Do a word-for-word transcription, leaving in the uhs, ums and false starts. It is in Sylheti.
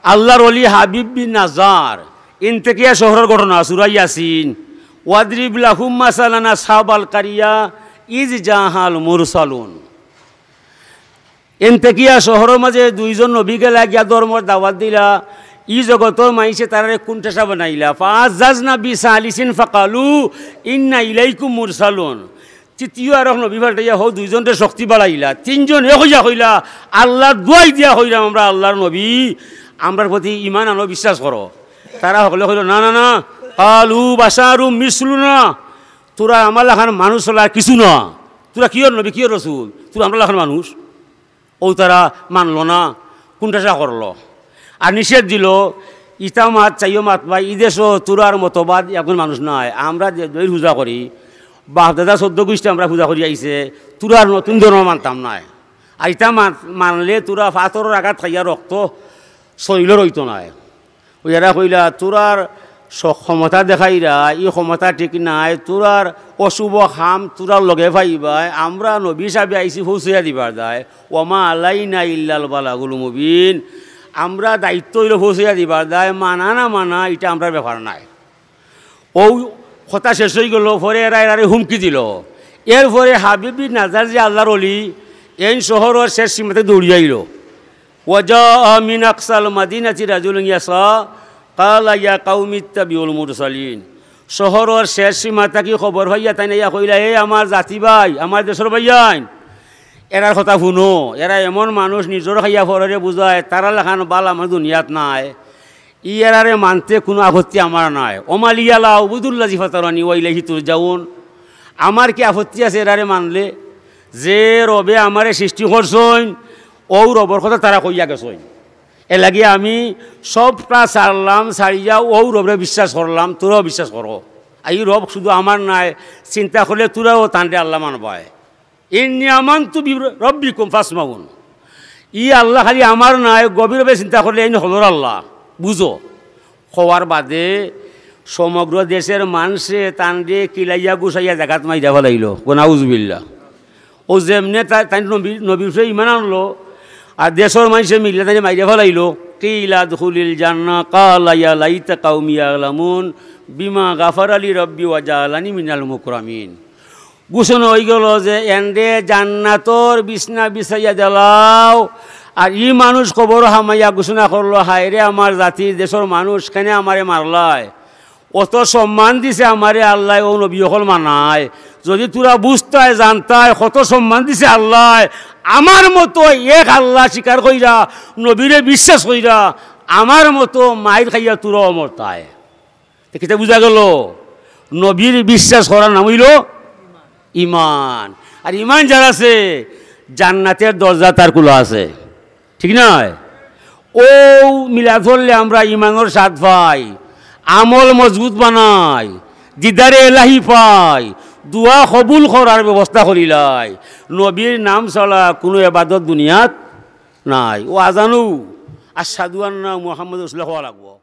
আল্লাহর ওলি হাবিব বিন নাজ্জার, ইন্তেকিয়া শহরর ঘটনা, সূরা ইয়াসিন। ওয়াদরিব লাহুম মাসালান আসহাবাল কারিয়া ইজ জাআল মুরসালুন। ইন্তেকিয়া শহরর মাঝে দুইজন নবী গেলা গিয়া ধর্মর দাওয়াত দিলা, ই জগতর মাইনষে তারারে কুনঠাসা বানাইলা। ফাআজ্জাজনা বিসালিসিন ফাকালু ইন্না ইলাইকুম মুরসালুন। তৃতীয় আরক নবী পাঠাইয়া হউ দুইজনরে শক্তি বাড়াইলা। তিনজন এক অইয়া কইলা, "আল্লাহর দুয়াই দিয়া কইরাম আমরা আল্লাহর নবী, আমরার প্রতি ঈমান আনো, বিশ্বাস করো।" তারা হকলে কইল, "না, না, না, কালু বাশারুম মিসলুনা, তোরা আমার লাখান মানুষ অলা আর কিছু না, তোরা কিওর নবী, কিওর রসুল, তোরা আমরা লাখান মানুষ।" অউ তারা মানলো না, কুনঠাসা করলো। আর নিষেধ দিল, "ইতা মাত চাইও মাতবায়, ই দেশো তোরার মতবাদ একজন মানুষ নাই। আমরা যে দইর পূজা করি, বাপ দাদা চৌদ্দ গুষ্টি আমরা পূজা করি আইছে, তোরার নতুন ধর্ম মানতাম নায়। আর ইতা মাত-, মানলে তোরা পাথরর আঘাত খাইয়া রক্ত শরীলো রইতো নায়।" অউ এরা কইলা, "তোরার স-, ক্ষমতা দেখাইরা, ই ক্ষমতা ঠিক নায়, তোরার অশুভ কাম তোরার লগে পাইবায়, আমরা নবী হিসাবে আইছি পৌঁছাইয়া দিবার দায়, ওমা আলাইনা ইল্লাল বালাগুল মুবিন, আমরা দায়িত্ব অইল পৌঁছাইয়া দিবার দায়, মানা না মানা ইটা আমরার ব্যাপার নায়।" অউ কথা শেষ অইগেল, পরে এরা এরারে হুমকি দিল। এরপরে হাবিব বিন নাজ্জার যে আল্লাহর ওলি, এইন শহরর শেষ সীমাতে দৌড়িয়া আইল। ওয়াজাআ মিন আকসাল মাদিনাতি রাজুলুন ইয়াসআ, ক্বালা ইয়া কওমিত্তাবিউল মুরসালিন। শহরর শেষ সীমা থাকি খবর পাইয়া তাইন আইয়া কইলা, "এ আমার জাতি ভাই, আমার দেশর ভাইয়াইন।" এরার কথা হুনো, এরা এমন মানুষ নিজর খাইয়া পররে বুঝায়, তারার লাখান বালা মানুষ দুনিয়াত নাই। ই এরারে মানতে কুনু আপত্তি আমার নাই। ওমা লিয়া লা আবুদুল্লাযী ফাতারানি ওয়া ইলাইহি তুরজাউন। আমার কি আপত্তি আছে এরারে মানলে? যে রবে আমারে সৃষ্টি করছইন, অউ রবর কথা তারা কইয়া গেছইন। এর লাগি আমি সবটা ছাড়লাম, ছাড়িয়া অউ রবরে বিশ্বাস করলাম, তোরাও বিশ্বাস করো। আর ই রব শুধু আমার নায়, চিন্তা করলে তোরাও তানরে আল্লাহ মানবায়। ইন্নী আমানতু বিরাব্বিকুম ফাসমাউন। ই আল্লাহ খালি আমার নায়, গভীরভাবে চিন্তা করলে এইন হকলর আল্লাহ, বুঝো। কওয়ার বাদে সমগ্র দেশর মানষে তানরে কিলাইয়া গুছাইয়া জাগাত মাইরা ফালাইল। কও নাউজুবিল্লাহ। অউ যেমনে তা-, তাইন নবী, নবীর উপরে ঈমান আনলো, আর দেশর মানষে মিল্লা তাইন মাইরা ফালাইল। কিলা উদখুলিল জান্নাহ, ক্বালা ইয়া লাইতা কওমি ইয়ালামুন বিমা গাফারা লি রাব্বি ওয়া জাআলানি মিনাল মুকরামিন। ঘোষণা অইগেল যে এনরে জান্নাতর বিছনা বিছাইয়া দিলাও। আর ই মানুষ কবরো হামাইয়া ঘোষণা করলো, "হায়রে আমার জাতির দেশর মানুষ, কেনে আমারে মারলায়? অত সম্মান দিছে আমারে আল্লায়, অউ নবী অকল মানায়। যদি তোরা বুঝতায়, জানতায়, কত সম্মান দিছে আল্লায়, আমার মতো এক আল্লাহ স্বীকার কইরা, নবীরে বিশ্বাস কইরা, আমার মতো মাইর খাইয়া তোরাও মরতায়।" তে কিতা বুঝা গেল? নবীর বিশ্বাস করার নাম অইল ঈমান। আর ঈমান যার আছে, জান্নাতর দরজা তার খুলা আছে, ঠিক নায়? অউ মিলাদ পড়লে আমরা ঈমানর স্বাদ পাই, আমল মজবুত বানাই, দিদারে এলাহি পাই, দোয়া কবুল করার ব্যবস্থা করিলাই। নবীর নাম ছাড়া কুনু এবাদত দুনিয়াত নাই। অউ আজানও আশহাদু আন্না মুহাম্মাদুর রাসূলুল্লাহ কওয়া লাগবো।